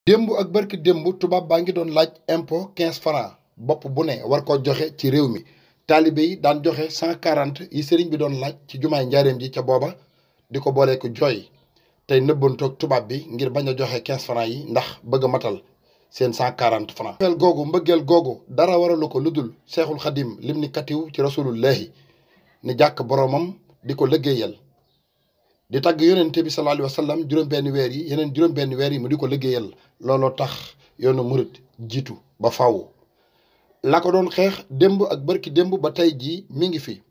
démb ak barki démb tubaab baa ngi doon laaj impôt 15 francs bopp bu ne war ko joxe ci réew mi taalibe yi daan joxe 140 yi sëriñ bi doon laaj ci jumaay njaareem ji ca booba di ko boolee ko jooy tey nëbbantoog tubaab bi ngir bañ a joxe 15 francs yi ndax bëgg a matal seen 140 francs mbëggeel googu dara waralu ko lu dul seexul xadim lim ni katiw ci rasulullahi ni jàkk boroomam di ko liggéeyal di tagg yonente bi sallallahu alayhi wa sallam juróom-benn weer yi yeneen juróom-benn weer yi mu di ko liggéeyal looloo tax yoonu murit jiitu ba faw la ko doon xeex démb ak barki démb ba tey jii mi ngi fi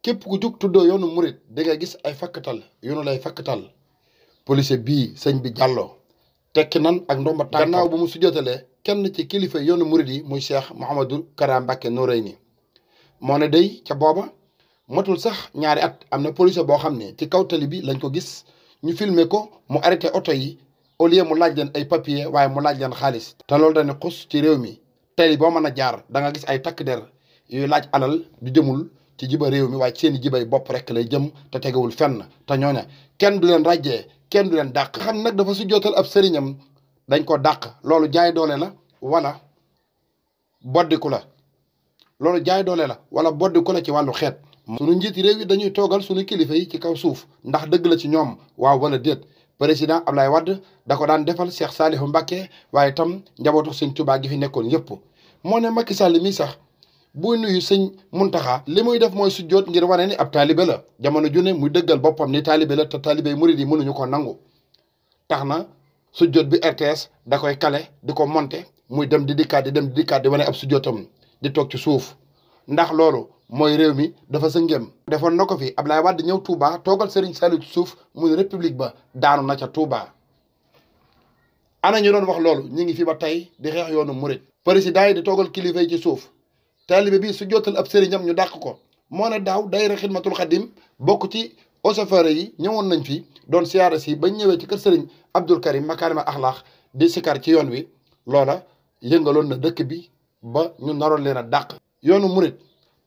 képp ku jug tuddoo yoonu murit da nga gis ay fakkatal yoonu lay fakkatal police bii sëñ bi jàlloo tekki nan ak ndomba tànk gannaaw bu mu sujjatalee kenn ci kilifa yoonu murit yi muy Cheikh Mouhamadou Kara Mbacké Noreyni moo ne day ca booba matul sax ñaari at am na police boo xam ne ci kaw tali bi lañ ko gis ñu filmer ko mu arrêté oto yi au lieu mu laaj leen ay papier waaye mu laaj leen xaalis te loolu dañu xus ci réew mi tali boo mën a jaar da nga gis ay takk der yuy laaj alal du jëmul ci jiba réew mi waaye seeni jibay bopp rek lay jëm te tegewul fenn te ñooña kenn du leen ràjjee kenn du leen dàq xam nag dafa su jootal ab sëriñam dañ ko dàq loolu jaay doole la wala boddiku la loolu jaay doole la wala boddiku la ci wàllu xeet sunu njiiti réew yi dañuy toogal sunu kilifa yi ci kaw suuf ndax dëgg la ci ñoom waaw wala déet président Ablaye Wade da ko daan defal Cheikh Saliou Mbacké waaye itam njabootu sëñ Touba gi fi nekkoon yëpp moo ne Macky Sall mi sax buy nuyu sëñ Muntaxa li muy def mooy sujjoot ngir wane ni ab taalibe la jamono ju ne muy dëggal boppam ni taalibe la te taalibe yi murid yi mënuñu ko nangu tax na sujjoot bi RTS da koy kale di ko monter muy dem di dikkaat di wane ab sujjootam di toog ci suuf ndax loolu mooy réew mi dafa sëngem defoon na ko fi Ablaye Wade ñëw Touba toogal Serigne Saliou ci suuf mu ne république ba daanu na ca Touba ana ñu doon wax loolu ñu ngi fi ba tey di xeex yoonu murit président yi di toogal kilifa yi ci suuf taalibe bi su jootal ab sëriñam ñu dàq ko moo ne daaw daayira Xidmatul Xadim bokk ci osafare yi ñëwoon nañ fi doon siyaara si bañ ñëwee ci kër Serigne Abdoul Karim Makarima Akhlaq di sikar ci yoon wi loola yëngaloon na dëkk bi ba ñu naroon leen a dàq yoonu murit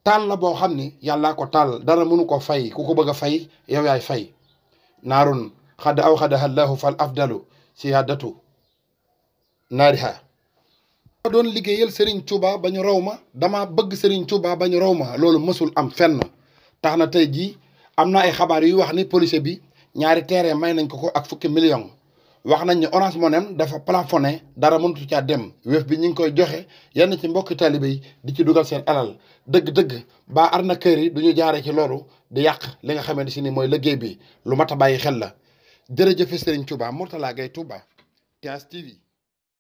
taal la boo xam ni yàllaa ko taal dara mënu ko fay ku ko bëgg a fay yow yaay fay naarun xad aw xadaha llahu fal afdalu siyaadatu naariha ma doon liggéeyal Serigne Touba ba ñu raw ma dama bëgg Serigne Touba ba ñu raw ma loolu mësul am fenn tax na tey jii am na ay xabaar yuy wax ni police bi ñaari terrain may nañ ko ak fukki million wax nañ ne Orange Money dafa plafonné dara mënatu caa dem Wave bi ñu ngi koy joxe yenn ci mbokki taalibe yi di ci dugal seen alal dëgg-dëgg ba arnaqueur yi du ñu jaaree ci loolu di yàq li nga xamante si ni mooy liggéey bi lu mat a bàyyi xel la jërëjëf Serigne Touba Mourtala Gaye Touba TS TV